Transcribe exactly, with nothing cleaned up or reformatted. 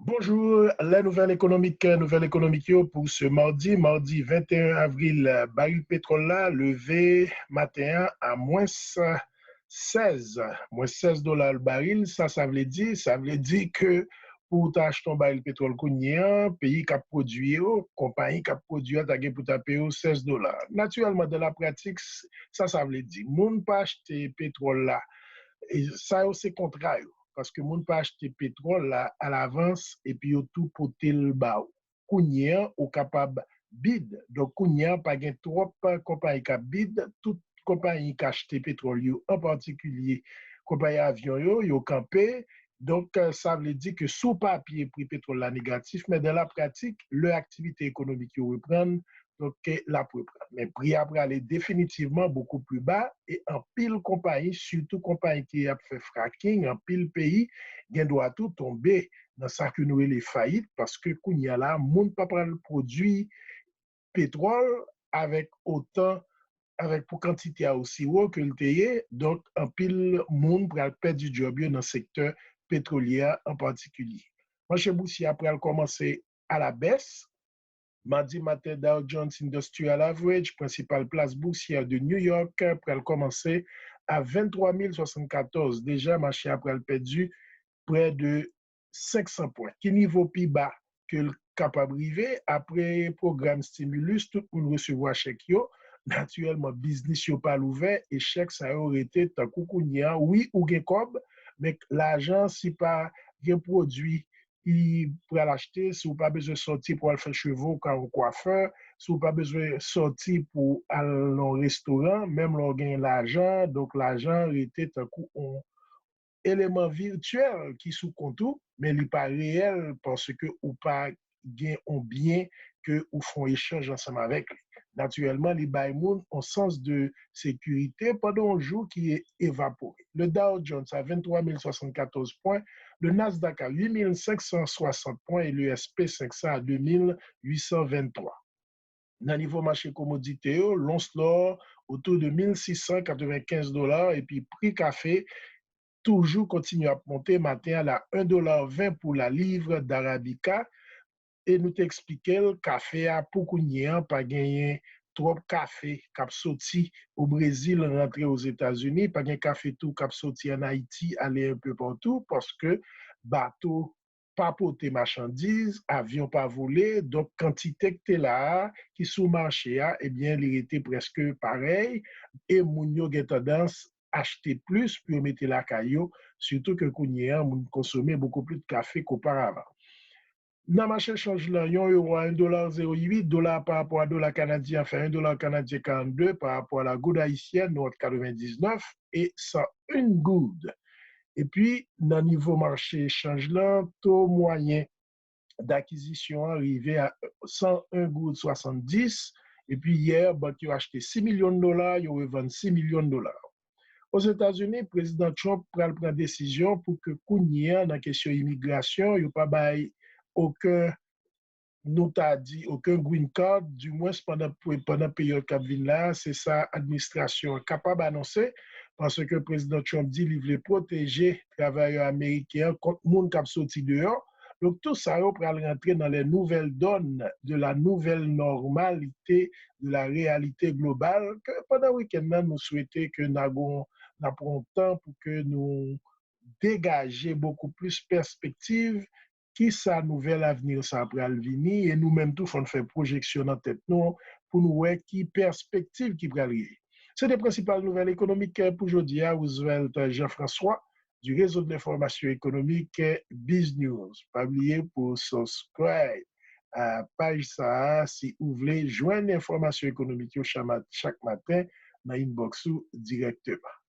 Bonjou, lè nouvèl ekonomik, nouvèl ekonomik yo pou se madi, madi venteyen avril, baril petwòl la leve maten an a mwens sèz, mwens sèz dola l baril. Sa, sa vle di, sa vle di ke pou w ta achte yon baril petwòl kounye an, peyi k ap pwodui yo, konpayi k ap pwodui a ta gen pou ta peye w sèz dola. Natirèlman, dan la pratik, sa, sa vle di, moun pa achte petwòl la, e sa yo se kontra yo. Paske moun pa achte petwòl la alavans epi yo tou pote l ba w. Kounye an, ou kapab bid. Donk, kounye an, pa gen twòp konpayi k ap bid. Tout konpayi k achte petwòl yo, an patikilye konpayi avyon yo, yo kanpe. Donk, sa vle di ke sou papye, pri petwòl la negatif, men dan la pratik, lè aktivite ekonomik yo reprann, donk, l ap reprann. Men pri a prale definitivman bokou pli ba e anpil konpayi, sitou konpayi ki ap fè fracking, anpil peyi gen dwa tou tonbe nan sa ke nou rele fayit, paske kounye a la, moun pa pral pwodui petwòl avèk otan, avèk pou kantite a osi wo ke l te ye. Donk, anpil moun pral pèdi djòb yo nan sektè petwolye a an patikilye. Mache bousye a pral kòmanse a la bès. Madi maten, Dow Jones Industrial Average, prensipal plas bousyè de New York, pral kòmanse a venntwa mil swasannkatòz. Deja, mache a pral pèdi prè de senk san pwen. Ki nivo pi ba ke l kapab rive? Apre pwogram stimulus, tout moun resevwa chèk yo. Natirèlman, biznis yo pa l ouvè e chèk sa yo rete tankou kounye a. Wi, ou gen kòb, men lajan, si pa gen pwodui ki pral achte, si w pa bezwen sòti pou al fè cheve w kay yon kwafè, si w pa bezwen sòti pou al nan yon restoran, menm lè w gen lajan, donk lajan rete tankou yon eleman vityèl ki sou kont ou, men li pa reyèl paske ou pa gen yon byen ke ou fè yon echanj ansanm avèk li. Natirèlman, li bay moun yon sans de sekirite pandan yon jou ki evapore. Le Dow Jones a venntwa mil swasannkatòz pwen, le Nasdaq a uit mil senk san swasant pwen e le S P senk san a de mil uit san venntwa. Nan nivo mache komodite yo, lons lò otou de mil sis san katrevenkenz dola epi pri kafe toujou kontinye ap monte. Maten an la, en dola ven pou la livre d'arabica. E nou te eksplike l, kafe a pou kounye an, pa genyen twòp kafe k ap soti o Brezil rantre Ozetazini, pa gen kafe tou k ap soti ann Ayiti ale enpe patou, paske bato pa pote machandiz, avyon pa vole, donk kantite k te la a, ki sou mache a, ebyen, li rete prèske parèy, e moun yo gen tandans achte plis pou yo mete lakay yo, sitou ke kounye an, moun konsome bokou plis kafe ke oparavan. Nan mache chanj lan, yon ewo a en dola zewo uit, dola pa rapò a dola kanadyen an fè en dola kanadyen karannde, pa rapò a la goud ayisyèn, nou ant katrevendiznèf e san en goud. Epi, nan nivo mache chanj lan, to mwayen dakizisyon an rive a san en goud swasanndis, epi yè, bank yo achte sis milyon dola, yo revann sis milyon dola. Ozetazini, Prezidan Trump pral pran desizyon pou ke kounye a, nan kesyon imigrasyon, yo pa bay okenn, nou ta di, okenn green card, dimwens pandan, pandan peryòd k ap vin la, se sa administrasyon an kapab anonse, paske Prezidan Trump di li vle pwoteje travayè ameriken an kont moun k ap soti deyò. Donk, tou sa yo pral rantre nan les nouvelles donnes de la nouvelle normalité, de la réalité globale, ke pandan wikenn nan, nou swete ke n a gon, n a pran tan pou ke nou degaje bokou plis pèspektiv, kisa nouvèl avni sa pral vini, e nou menm tou, fò n fè pwojeksyon nan tèt nou pou nou wè ki pèspektiv ki pral rive. Se te prensipal nouvèl ekonomik pou jodi a. Roosevelt Jean François, du réseau de l'information économique Biz News. Pa bliye pou subscribe a paj sa a si ou vle jwenn enfòmasyon ekonomik yo chak ma-, chak maten nan inbox ou dirèkteman.